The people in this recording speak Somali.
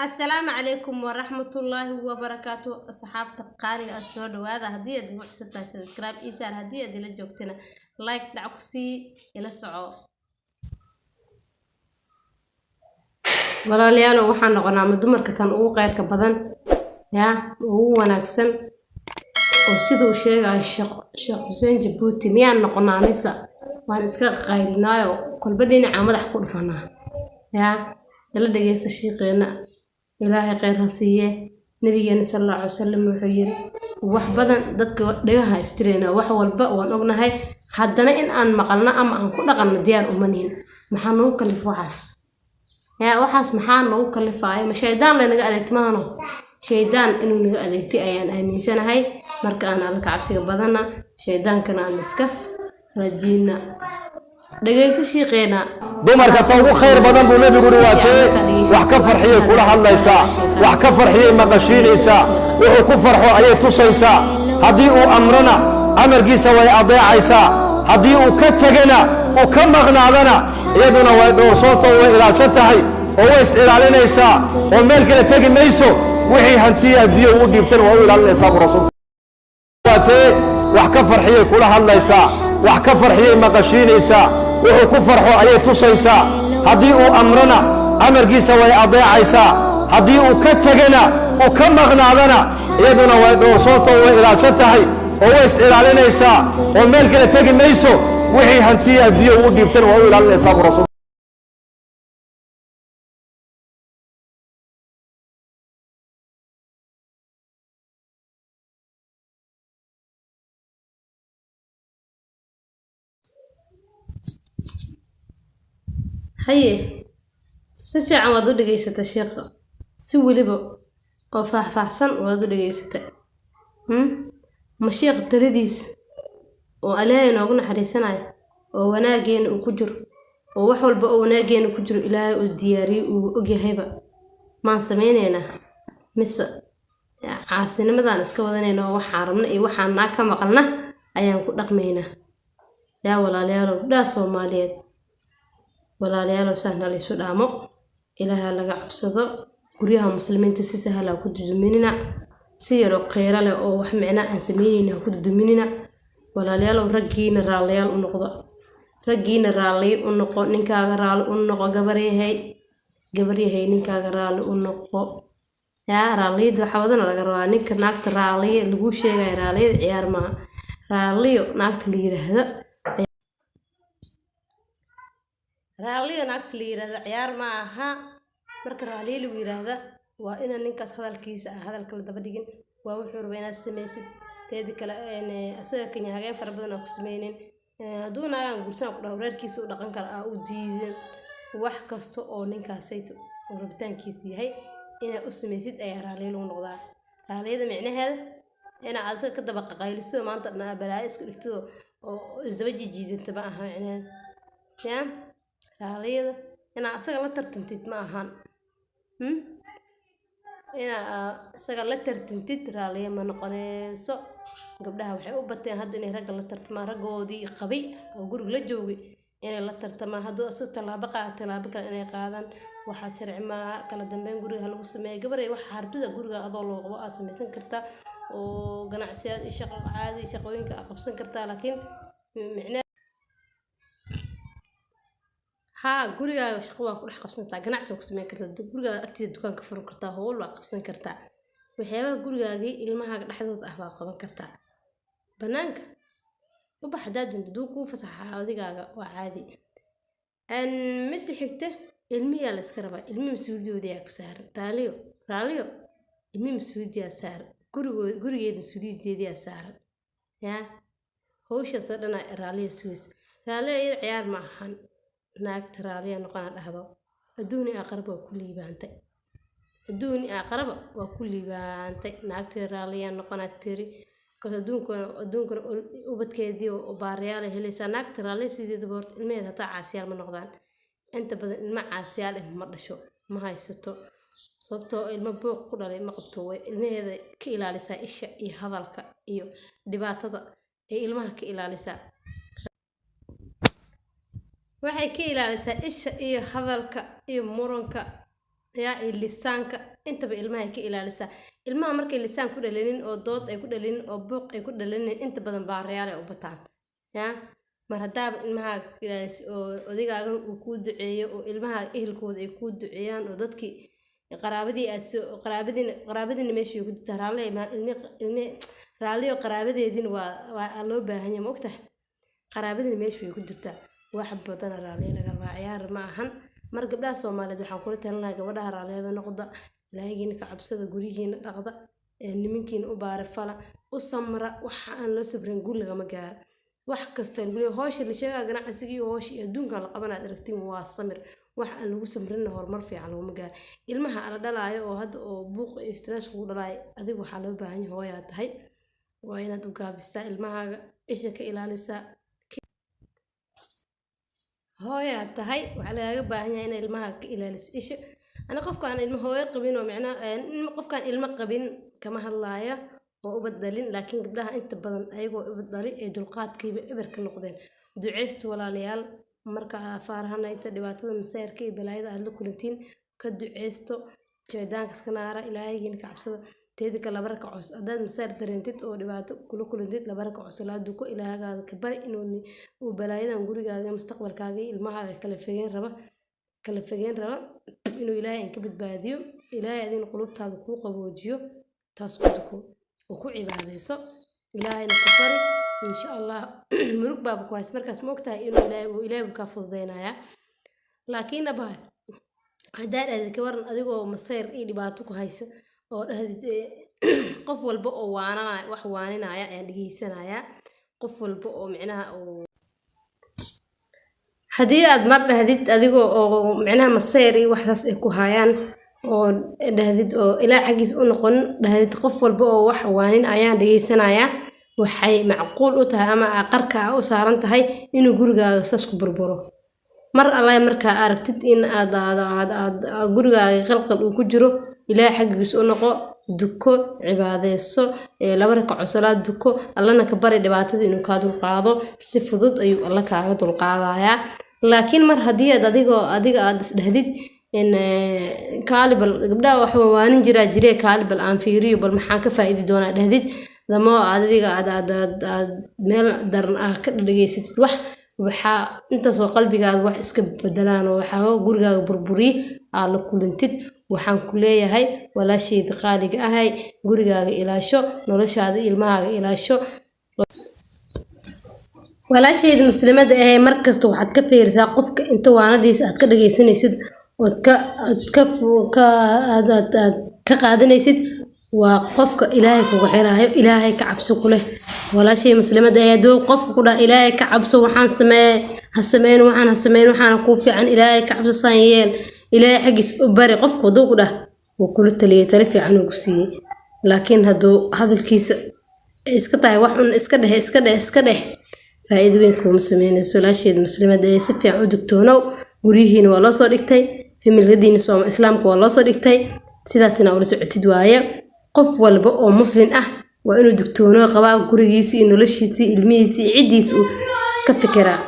Asalaamu calaykum waraxmatullaahi wabarakaatu. Asxaabta qaaliga ah, soo dhawaada. Haddii aad igu cusub tahay, subscribe ii saar. Haddii aad ila joogtana, like dhac ku sii. Ila soco, walaalayaalo. Waxaan noqonaa ma dumarka tan ugu kheyrka badan, yaa ugu wanaagsan oo sida uu sheegayo Sheekh Xuseen Jabuuti, miyaan noqonaa mise waan iska qaylinaayo, kolba dhinaca madax ku dhufanaa? Yaa ila dhegeysta shiiqeena, Ilaahay kheyr ha siiye. Nabigeena sala Allahu alay wasalam wuxuu yiri wax badan. Dadka dhagaha istireyna, wax walba waan ognahay, haddana in aan maqalno ama aan ku dhaqanno diyaar uma nihin. Maxaa nagu kalif waxaas? Yaa waxaas maxaa nagu kalifaayo? Ma shaydaan laynaga adeegto? Maahano, shaydaan inuu naga adeegtay ayaan aaminsanahay. Marka aan Alla ka cabsiga badanna, shaydaankana aan iska rajiina. Dhegeyso shiiqeena. Dumarka ta ugu khayr badan buu Nebigu uhi waa tee wax ka farxiyay kula hadlaysaa, wax ka farxiyay maqashiinaysaa, wuxuu ku farxo ayay tusaysaa. Haddii uu amrana, amarkiisa way adeecaysaa. Haddii uu ka tegana, uu ka maqnaadana, iyaduna way dhowrsoonto, way ilaalsan tahay oo way is ilaalinaysaa oo meel kale tegi mayso. Wixii hantiya adduunya uu dhiibtana waa u ilaalinaysaa buu rasuulku. Waa tee wax ka farxiyay kula hadlaysaa, wax ka farxiyay maqashiinaysaa, wuxuu ku farxo ayay tusaysaa. Haddii uu amrana, amarkiisa way adeecaysaa. Haddii uu ka tegana, uu ka maqnaadana, iyaduna way dhowrsoonto, way ilaalsan tahay oo way is ilaalinaysaa oo meel kale tegi mayso. Wixii hantiya adduunya uu dhiibtana waa u ilaalinaysaa buu rasuulku. Haye, si fiican waad u dhegaysatay sheekha, si weliba oo faahfaahsan waad u dhegaysatay. Ma sheekh taladiisa oo Ilaahay noogu naxariisanayo oo wanaageena uu ku jiro oo wax walba oo wanaageena ku jiro Ilaahay uu diyaariyey, uu ogyahayba, maan sameyneynaa mise caasinimadaan iska wadanayna oo waxaan rabna iyo waxaan naa ka maqalna ayaan ku dhaqmaynaa? Yaa walaalayaalow, gabdhaha Soomaaliyeed, walaalayaalow, saan hala isu dhaamo. Ilaaha laga cabsado. Guryaha Muslimiinta si sahal ha ku duduminina, si yaroo kheyra leh oo wax micno aan sameyneynin ha ku duduminina. Walaalayaalow, raggiina raalliyaal u noqdo, raggiina raalli u noqo. Ninkaaga raalli u noqo, gabaryahay, gabaryahay, ninkaaga raalli u noqo. Yaa raalliyada waxaa wadana laga rabaa ninka naagta raaliya lagu sheegayo. Raalliyada ciyaar maaha. Raalliyo naagta la yiraahdo, raalliyo naagta la yiraahdo ciyaar ma aha. Marka raalliyo lagu yiraahdo, waa inaa ninkaas hadalkiisa ah hadal kala daba dhigin, waa wuxuu raba inaad samaysid. Teedi kale, asaga kenya hageen fara badan aa ku sameynin. Hadduu naagaan guursan ku dhaho, reerkiisa u dhaqan kara, aa u diidan. Wax kasta oo ninkaasayto oo rabitaankiisa yahay inaad u samaysid ayaa raalliyo lagu noqdaa. Raalliyada micnaheeda inaad asaga ka daba qaqayliso, maanta dhan aa balaayo isku dhigto oo isdaba jijiidinta ma aha micnaheeda. Yaa raalliyada inaad asaga la tartantid ma ahan. Inaa isaga la tartantid raalliyo ma noqoneyso. Gabdhaha waxay u bateen hadda inay ragga la tartamaan, raggoodii qabay oo guriga la joogay inay la tartamaan. Hadduu asaga tallaabo qaado, tallaabo kale inay qaadaan, waxaa sharci maaha. Kala dambeyn guriga ha lagu sameeyo. Gabaray, waxa harbida guriga adoo loo qabo aad samaysan kartaa oo ganacsiyaad iyo shaqo caadi, shaqooyinka aad qabsan kartaa, laakiin micne haa, gurigaaga shaqo waa ku dhex qabsan kartaa, ganacsi waa ku sameyn kartaa, gurigaaga agtiisa dukaan ka furan kartaa, howl waa qabsan kartaa. Waxyaabaha gurigaagii ilmahaaga dhexdooda ah waa qaban kartaa. Banaanka u bax haddaad doonto, haduu kuu fasaxa adigaaga, waa caadi. Midda xigta, ilmihiyaa la iska rabaa, ilmihi mas-uuliyadoodii yaa ku saaran. Raaliyo, raaliyo, ilmihi mas-uuliyaddiyaa saaran, gurigoo gurigeeda mas-uuliyadeediyaa saaran. Yaa hawshaas oo dhan aa raaliyo sugaysa. Raaliyo iyada ciyaar ma ahan. Naagta raaliya noqona dhahdo, adduun iyo aakhiraba waa ku liibaantay, adduun iyo aakhiraba waa ku liibaantay naagta raaliya noqona tiri. Because adduunkana ubadkeedii oo baariyaal ay helaysaa. Naagta raaliya sideedaba horta ilmaheeda hataa caasiyaal ma noqdaan. Inta badan ilma caasiyaal ah ma dhasho, ma haysato, sababtoo ilmo buuq ku dhalay ma qabto. Way ilmaheeda ka ilaalisaa isha iyo hadalka iyo dhibaatada ay ilmaha ka ilaalisaa. Waxay ka ilaalisaa isha iyo hadalka iyo muranka. Yaa iyo lisaanka intaba ilmaha ka ilaalisaa. Ilmaha markay lisaan ku dhalinin oo dood ay ku dhalinin oo buuq ay ku dhalinin, inta badan baariyaal ay u bataan. Yaa mar haddaaba ilmahaaga ka ilaalisa oo odaygaagan uu kuu duceeyo oo ilmaha ehelkooda ay kuu duceeyaan oo dadkii qaraabadii aad soo qaraabadiina meeshii ku jirtaa, raalli ilmi ilmi raalliyo qaraabadeediina waa loo baahan yahay. Ma ogtahay, qaraabadiina meesha way ku jirtaa. Wax badana raalliya laga rabaa, ciyaar ma ahan. Mar gabdhaha Soomaaliyeed waxaan kula talin lahaa, gabadhaha raalliyada noqda, Ilaahigiina ka cabsada, guryihiina dhaqda, nimankiina u baara fala, u samra. Waxa aan loo sabrin guul lagama gaaro. Wax kasta lagu leeyahay, hawsha la sheegaa, ganacsiga iyo hawsha iyo adduunkan la qabanaad aragtiin, waa samir. Wax aan lagu samrinna horumar fiican laguma gaaro. Ilmaha ala dhalaayo oo hadda oo buuq iyo stress kugu dhalaayo, adiga waxaa loo baahan yahay, hooyaa tahay, waa inaad u gaabisaa ilmahaaga, isha ka ilaalisaa. Hooyaa tahay, waxaa lagaaga baahan yahay inaad ilmahaaga ka ilaaliso isha. Ani qofkaan ilmo hooyo qabin oo micnaha qofkaan ilmo qabin kama hadlaaya oo ubad dhalin, laakiin gabdhaha inta badan ayagoo ubad dhali ay dulqaadkiiba eber ka noqdeen. Duceysta walaalayaal, marka faarahanayta dhibaatada masayrka iyo balaayada aad la kulantiin, ka duceysto, shaydaanka iska naara, Ilaahaygiina ka cabsada. Teeda kale, laba rakaco haddaad masayr dareentid oo dhibaato kula kulantid, laba rakaco salaad duko, Ilaahagaada ka bari inuu uu balaayadan gurigaaga, mustaqbalkaaga iyo ilmahaaga kala fogeen raba inuu Ilaahay in ka badbaadiyo, Ilaahay adina qulubtaada kuu qaboojiyo. Taas ku duko oo ku cibaadeyso, Ilaahayna ka bari, insha Allah. Murug baaba ku hays markaas, ma ogtahay inuu Ilaahay uu Ilaahay buu kaa fududeynayaa. Laakiin aba haddaad aadid, ka waran adigoo masayr iyo dhibaato ku haysa oo dhahdid, qof walba oo waananaya, wax waaninaya ayaan dhegeysanayaa, qof walba oo micnaha uu haddii aad mar dhahdid adigoo oo micnaha masayr iyo waxsaas ay ku hayaan oo dhahdid oo Ilaah xaggiis u noqon, dhahdid qof walba oo wax waanin ayaan dhegeysanayaa, waxay macquul u tahay ama qarka u saaran tahay inuu gurigaaga saas ku burburo. Mar alle markaa aragtid in aad gurigaaga qalqal uu ku jiro, Ilaah xaggiis u noqo, duko, cibaadeyso, laba rakaco salaad duko, Allana ka bari dhibaatada inuu kaa dulqaado. Si fudud ayuu Alla kaaga dulqaadayaa. Laakiin mar haddii aad adigoo adiga aad isdhahdid in kaali bal gabdhaha wax waanin jiraa jiree, kaali bal aan fiiriyo, bal maxaan ka faa'iidi doonaa dhahdid, damo aad adiga aad meel daran ah ka dhageysatid, wax waxaa intaasoo qalbigaada wax iska bedelaan oo waxaa gurigaaga burburiye aad la kulantid. Waxaan ku leeyahay, walaashayda qaaliga ahay, gurigaaga ilaasho, noloshaada, ilmahaaga ilaasho. Walaashayda muslimada ahee, markasta waxaad ka fiirisaa qofka inta waanadiisa aad ka dhageysanaysid ood ka aad ka ka aad aad aad ka qaadanaysid, waa qofka Ilaahay kugu xiraayo, Ilaahay ka cabso ku leh. Walaashay muslimada ahee, hadduu qofka ku dhaha "Ilaahay ka cabso, waxaan sameeye ha sameyn, waxaan ha sameyn, waxaana kuu fiican, Ilaahay ka cabso, saan yeel, Ilaahay xaggiis u bari," qofku hadduu ku dhah, wuu kula taliyay, talo fiican uu ku siiyey. Laakiin hadduu hadalkiisa iska tahay wax un iska dheh, iska dheh, iska dheh, faa'iido weyn kuuma sameynayso. Walaasheeda muslimada ee, si fiican u digtoonow. Guryihiina waa loo soo dhigtay, familkadiina sooma Islaamka waa loo soo dhigtay, sidaasina ula socotid waaye. Qof walba oo Muslim ah waa inuu digtoono qabaa, gurigiisa iyo noloshiisa, ilmihiisa iyo ciddiisa uu ka fikiraa.